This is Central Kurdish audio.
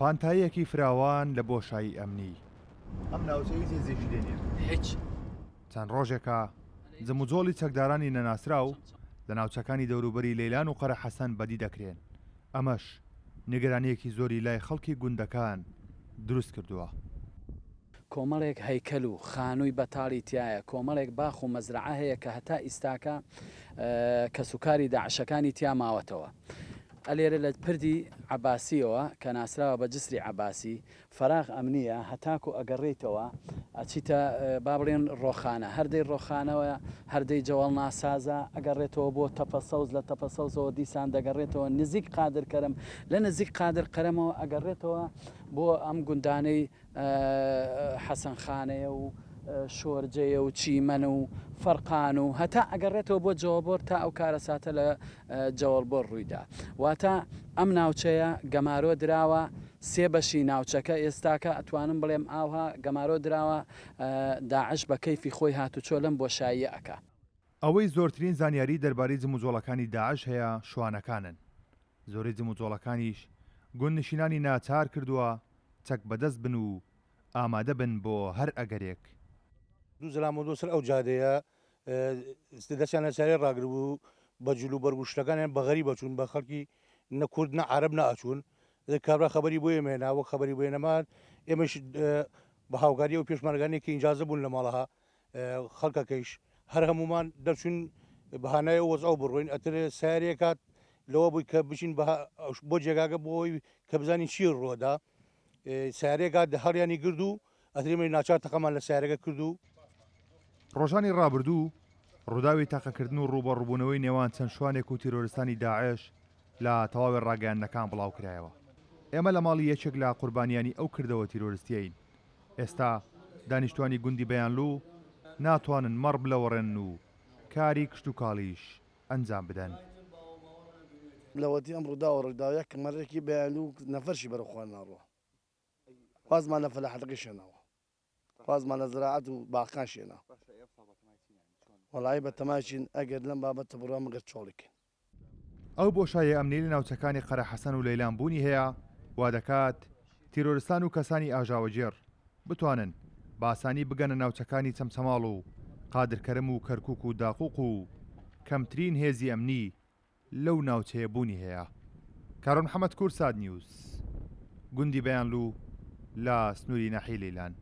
پانتاییەکی فراوان لە بۆشایی ئەمنی. ئەم ناوچە هیچ هێزێکی لێ نییە. هیچ. چەند ڕۆژێکە جموجۆڵی چەکدارانی نەناسراو لە ناوچەکانی دەوروبەری لەیلان و قەرەحەسەن بەدی دەکرێن، ئەمەش نیگەرانییەکی زۆری لای خەڵکی گوندەکان دروست کردووە. کۆمەڵێک هەیکەل و خانووی بەتاڵی تیایە، کۆمەڵێک باخ و مەزرەعە هەیە کە هەتا ئیستاکە کەسوکاری داعشەکانی تیا ماوەتەوە. ئەلێرە لە پردی عەباسییەوە کە ناسراوە بە جسری عەباسی، فەراغ ئەمنییە، هەتاکو ئەگەڕێیتەوە ئەچیتە با بڵێن ڕۆخانە، هەر دەی ڕۆخانەوە هەر دەی جەوەڵ ناسازە، ئەگەڕێتەوە بۆ تەپە سەوز، لە تەپە سەوزەوە دیسان دەگەڕێتەوە نزیک قادر کەرەم، لە نزیک قادر قەرەمەوە ئەگەڕێتەوە بۆ ئەم گوندانەی حەسەن خانەیە و شۆرجەیە و چیمەن و فەرقان و هەتا ئەگەڕێتەوە بۆ جەوەبۆر تا ئەو کارەساتە لە جەوەڵبۆر ڕوویدا. واتە ئەم ناوچەیە گەمارۆ دراوە، سێ بەشی ناوچەکە ئێستاکە ئەتوانم بڵێم ئاوها گەمارۆ دراوە، داعش بە کەیفی خۆی هاتوچۆ لەم بۆشاییە ئەکا. ئەوەی زۆرترین زانیاری دەربارەی جموجۆڵەکانی داعش هەیە شوانەکانن، زۆرەی جموجۆڵەکانیش گوندنشینانی ناچار کردووە چەک بەدەست بن و ئامادە بن بۆ هەر ئەگەرێک. دوو زەلام و سەر ئەو جادەیە دەستیان لە سەرێ ڕاگربوو بە جل و بەرگ و شتەکانیان بە غەریب ئەچوون بە خەڵکی نە کورد نە عەرەب نە ئەچوون کابرا خەبەری بۆ ئێمە هێنا وەک خەبەری بۆ ئێنەمان ئێمەش بە هاوکاری ئەو پێشمەرگانەی کە ئینجازە بوون لە ماڵەها خەڵکەکەیش هەر هەموومان دەرچوین بە هانای ئەو وەزعەوە بڕۆین ئەتر سەیارەیەک هات لەوە بووی کە بچین بۆ جێگاکە بۆ ئەوەی کە بزانین چی ڕووەدا سەیارەیەک هات هەڵیانی گرد و ئەتر ئێمەش ناچار تەقەمان لە سەیارەکە کرد و ڕۆژانی ڕابردوو ڕووداوی تەقەکردن و ڕووبەڕووبوونەوەی نێوان چەند شوانێک و تیرۆرستانی داعش لە تەواوی ڕاگەیاندنەکان بڵاوکرایەوە. ئێمە لە ماڵی یەکێک لە قوربانیانی ئەو کردەوە تیرۆرستییەین. ئێستا دانیشتوانی گوندی بەیانلو ناتوانن مەڕ بلەوەڕێنن و کاری کشتوکاڵیش ئەنجام بدەن. لەوەتی ئەم ڕووداوە ڕوویداوە یەک مەڕێکی بەیانلو نەفەرشی بەرەو خوار ناڕوا. وازمان لە فەلاحەتەکەش هێناوە. وازمان لە زراعەت و باخەکانش هێنا. وەڵایی بەتەمای چین ئەگەر لەم بابەتە بڕوا مەگەر چۆڵی کەین. ئەو بۆشاییە ئەمنیەی لە ناوچەکانی قەرەحەسەن و لەیلان بوونی هەیە، وادەکات تیرۆرستان و کەسانی ئاژاوەگێڕ بتوانن بە ئاسانی بگەنە ناوچەکانی چەمچەماڵ و قادرکەرم و کەرکوک و داقوق و کەمترین هێزی ئەمنی لەو ناوچەیە بوونی هەیە. کارۆن محەمەد کوردسات نیوز، گوندی بەیانلو لە سنووری ناحیەی لەیلان.